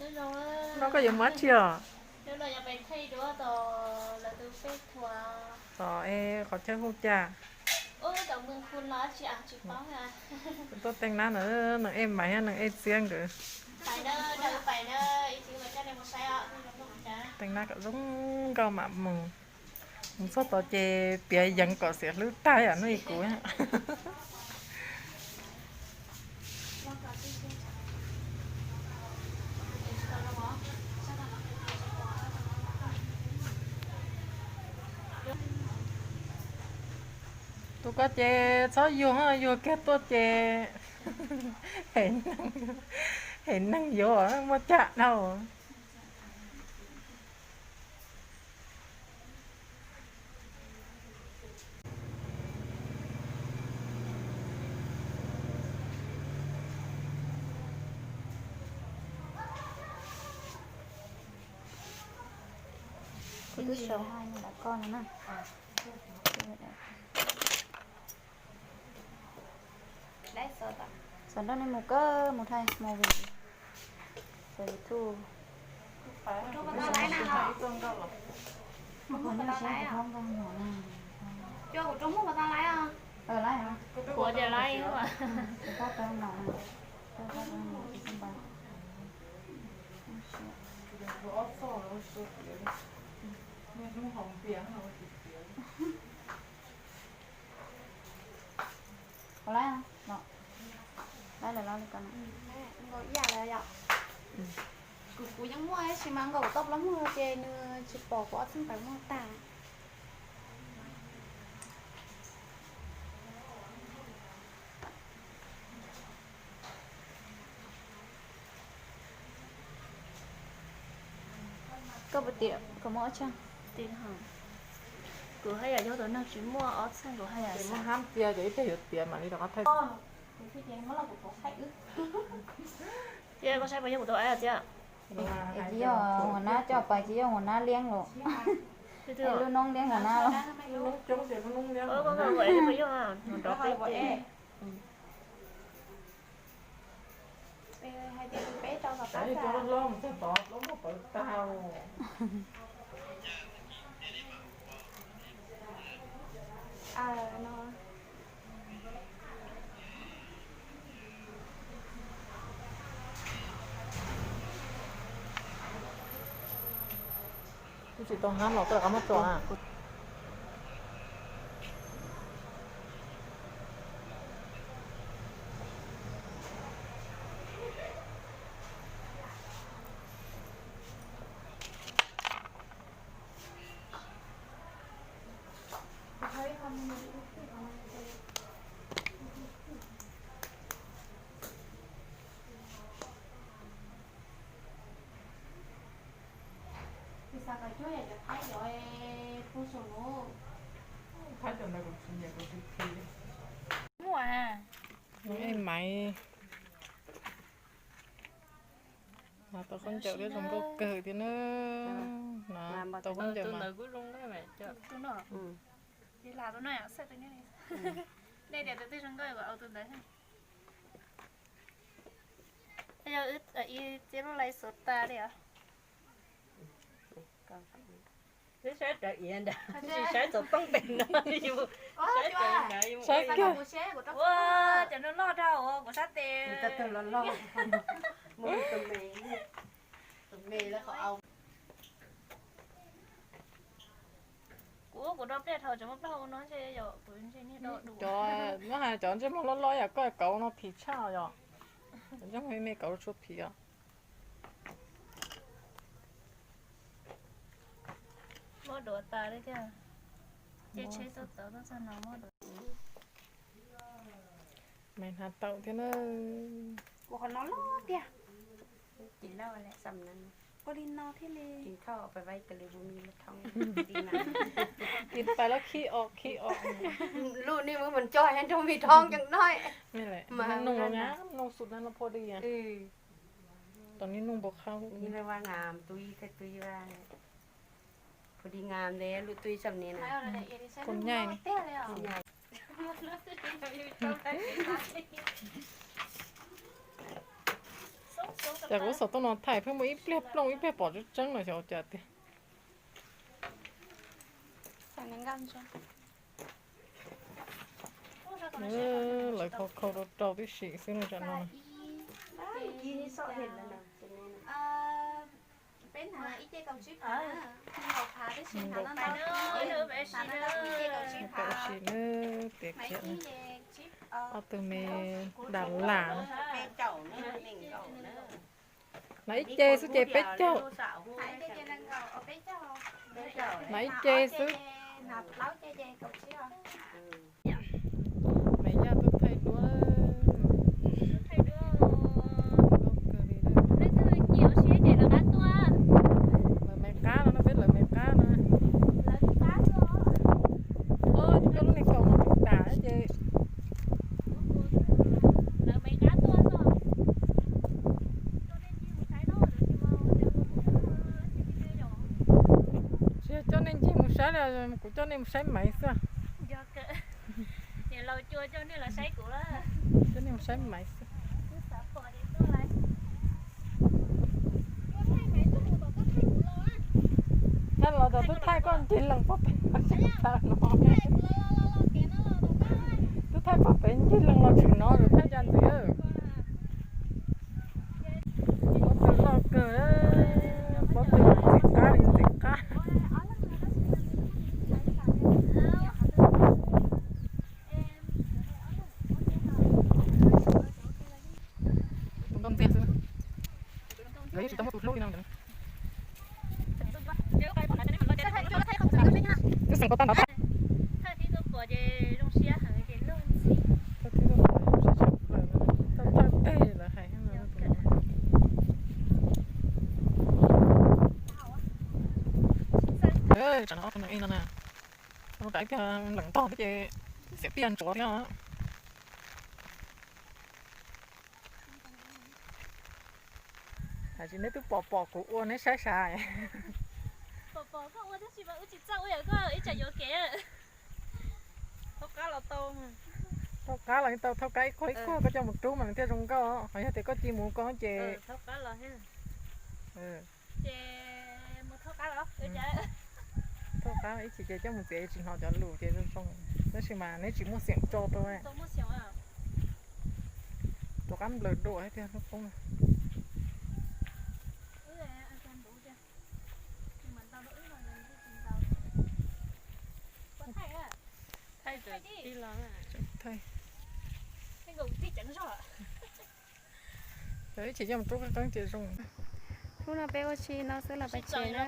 No koj yuav mus dab tsi os? Tos es qhov chaw hu cas? Tuaj teej nab na, neeg ej Maiv thiab neeg ej Txiab nkawd. Teej nab kom zoo nkauj mam mus. Mus txog tod ces piav yees kom xiam hlwb tag yam hnub ib kuv. Tus ko ces txhob yuag, yuag kiag tuaj ces hem neeg yuav muaj caj dhau. Kuv twb sau hais rau koj no na. Xav nrog nej mus kawg, mus thaij movie, thaij YouTube. Kuv, kuv yeej muaj tab sis mas nkaus tau plaub muag ces nws tsis pom kuv ob txheej tawv muag tag. Koj puas tiam koj muaj ob txheej? Kuv haj yam yog tus neeg tsis muaj ob txheej, kuv haj yam muaj hab tiag ces ib pliag yuav tiav mam li rov qab thaij. Ces koj saib puas yog kuv tus aib tiag? Tsis yog, hua nab coj pais tsis yog hua nab liab los. Lub noob liab hua nab los. Puas yog nrov peb. Hais tias peb rau tom qab tod lub muaj pawv tag. Kuv tsis tau hab los koj rov qab muab tso na. Muaj a. Ej Maiv, tau khaub ncaws thiab zoo nkauj kawg thiab na. Tau khaub ncaws mas. Nej tias tus twg zoo nkauj kuv au tus ntawd. Yog ib txiv lub lais xov tas li os. Twb saib rawv iav ntawd, tsis saib txog toob pem no, yus saib rawv ntawd yus saib kiag. Ua, cov no loj dhau kuv sab tes. Tus me, tus me lawv qhov au. Kuv, kuv rau pliaj dhau cov maj plab hau no ntshe yog kuv ntshe niag rau dua. Cov, muab hais cov ntsej muag loj loj yam koj kauv no phim tshaj yom. Cov ntsej muag me me kauv tshua phim os. Muab duav tas li thiab. Ces tsheb tuaj txog no muab duav. Maiv hnav taum thiab na. Kuv qhov no loj tiag. Ua li no thiaj li. Kis pais los khib os khib os. Lub nej muab mas coj nrog me dhoob ceev no. Noj los nyab, noj xum na no pho di. Tom nej noj npau khab. Phu di ngam nte lub tui xam ni na. Kua nyaij. Cas kuv xav tau no thaij pheej muaj ib pliag plooj ib pliag pom tseeb tseeb no xyov cas tiag. Lawv khau khau rau rau tib si xwb no tsam no. Tam sim no tias kiag ob tug me Đà Lạt. Nov ib ce xwb ces peb caug. Nov ib ce xwb. Me Yaj tuaj thaij duab. Lawv me qab no no, peb lawv me qab no. Ua, koj lub niag kaus no tus dam ces tsis yog coj nej ncig mus saib li, kuv coj nej mus saib maiv xwb. Coj nej mus saib maiv xwb. Thaij los tau twb thaij koj ncig lees pob pem no. Twb thaij pob pem ncig lees los tsis no, thaij cas ntxiv. Pob tw loj kawg, pob tw ntxim qab li ntxim qab. Tus nkauj ntxiag xwb, lawv yeej tsis tau muaj tus hlub li no ntawd. Twb xeem ko tag nrho tag. Thawj tib tuaj pom ces zoo siab heev ces luag ntxhi. Thawj tib tuaj pom zoo siab tshaj plaws, thawj teg lawv hais. Tsam no ob tug no ib no na, ib pliag lees ntog thiab ces xiam tiaj ntsuav thiab. Hais tsis neb twb pom pom kuv ua neb saib sav. Pom pom koj ua tab sis mas wb tsis txawj ua yam koj ib tsam yuav kev. Thaub qab los tau, thaub qab los tau, thaub qab ib qho ib qho koj coj mus rub mas nws thiaj zoo nkauj. Ho yog tias koj cia mus koj ces thaub qab los ces mus thaub qab los, thaub qab ib chim ces coj mus txiav tsis hnov cov lus ces zoo zoo. Tab sis mas neb tsis muaj xiam tso rau, rov qab nplawm dua thiab tiag lub qoob. Thaij, thaij. Ib chim coj mus rub qeeb qeeb ces zoo. Hnub no peb ua si no xwb los peb tsev na.